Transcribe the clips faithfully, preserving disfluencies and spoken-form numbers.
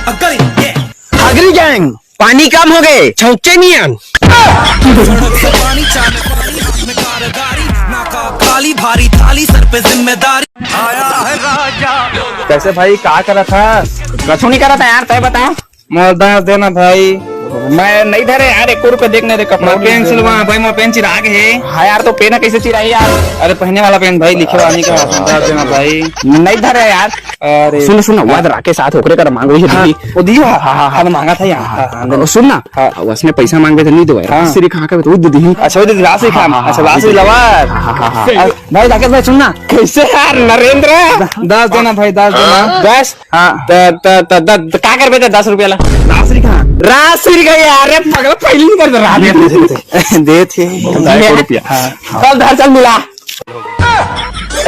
Hagari gang, पानी कम हो गए, छौंके नियन। सड़क से पानी, चाय में पानी, हाथ में कारदारी, नाका खाली, भारी थाली, सर पे जिम्मेदारी। आया है राजा। कैसे भाई, का करत हा? कछु नहीं करत हा यार, तय बता। मोला दस देना भाई। मैं नहीं धरे यार, एक रुपया देख नहीं रे, कपड़ा मोर पेन नहीं सिलवा भाई, मोर पेन चिरा गे हे। हाँ यार, तो पेन कैसे चिराही यार? अरे पहने वाला पेन भाई, लिखे वाला नहीं का, दस देना भाई। नहीं धरे यार। अरे। सुन, सुन, हाँ। वाद राके साथ ओकरे कर मांगो ही हाँ, दीदी। वो दियो, हाँ, हाँ, हाँ, हाँ। हम मांगा था यहाँ। हाँ, हाँ, हाँ, हाँ। सुन ना, हाँ। उसने पैसा मांगे तो नहीं दो यार। हाँ। सिरी कहाँ का तो वो दे दी। अच्छा, वो दे दी, रास ही हाँ, खाम। हाँ, हाँ, अच्छा, हाँ, रास ही दे दी। लवर। हाँ, हाँ, हाँ, हाँ। अ, भाई राकेश भाई, सुन ना। कैसे यार नरेंद्र? द-, दस देना भाई, दस देना। दस? हाँ। त, त, त, त, त, का करबे ते दस रुपया ला? रास ही खा। रास ही खा यार, रे पगला, पहली नहीं करता रात। दे, दे, दे, दे। दे थे। दस रुपया। हाँ। चल, धर, चल, मिला।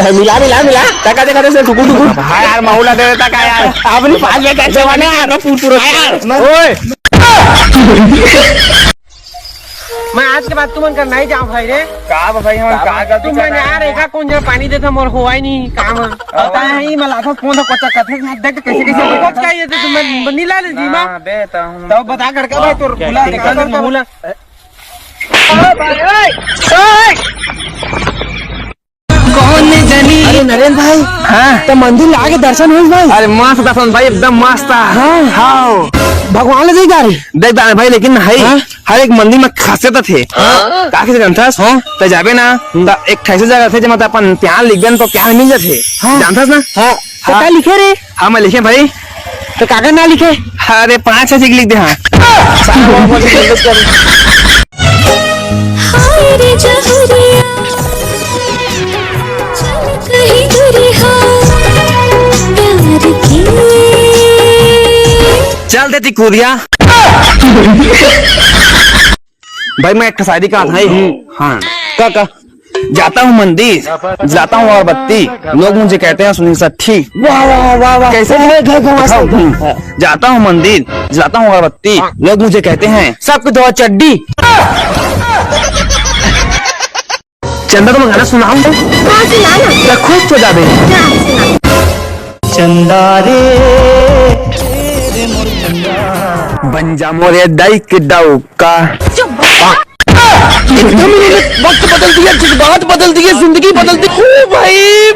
ए, मिला, मिला, मिला। टका देखा दे से टुकुर, टुकुर। हाँ यार, महुला दे देता का यार? अपनी पाँच बजे तक जवानी है, पूर-, पूरा। हाँ यार। ओए। मैं आज के बाद तुमन कर नहीं जाऊँ भाई रे। का बा भाई, हम का गलती तुमन कर यार, एका कौन जगह पानी देता, मोर होवाई नहीं काम। पता है, ये मला था, कौन था, कोचा कथे, देख कैसे, कैसे, कोच का ये तो तुमन नीला ले जी, माँ। ना, बे, तो हम तो बता करके भाई, तोर क्या, बुला, क्या, देखा क्या, तो महुला। कौन जनी? अरे नरेंद्र भाई, हाँ। तो मंदिर ला के दर्शन होइस भाई? अरे मस्त दर्शन भाई, एकदम मस्त। हाँ। हाँ। भगवान ले देख डारे। देख डारे भाई, लेकिन है, हाँ। हर एक मंदिर में खासियत थे। हाँ। का खासियत जानथस? हाँ। तो जाबे ना, हम्म। तो एक ठैसे जगह थे, जब अपन प्यान लिख देन तो प्यान मिल जाथे। हाँ। जानथस ना? हाँ। तो हाँ। का लिखे रे? हाँ, मैं लिखे भाई। तो कागज ना लिखे? अरे, पाँच छह चीज लिख दे, हाँ। हाय रे जहुरिया, चल कहीं दूरी हो, प्यार की। चल देती कूदिया। भाई, मैं एक ठो शायरी कहा था, हम्म। हाँ। का, का? जाता हूँ मंदिर, जलाता हूँ अगरबत्ती, लोग मुझे कहते हैं सुनील शेट्टी। वाह, वाह, वाह, वाह। कैसे? मैं घर घुमा सकता हूँ। हम्म। जाता हूँ मंदिर, जलाता हूँ अगरबत्ती, लोग मुझे कहते हैं, सबको धो चड्डी। चंदा, तुम गाना सुनाओ। हाँ, सुना ना। मैं खुश हो जाबे। हाँ, सुना। चंदा रे। बन जा मोरे दाई के दाऊ का। चुप। एकदम इन्होंने वक्त बदल दिया, जज्बात बदल दिए, जिंदगी बदल दी। ओ भाई,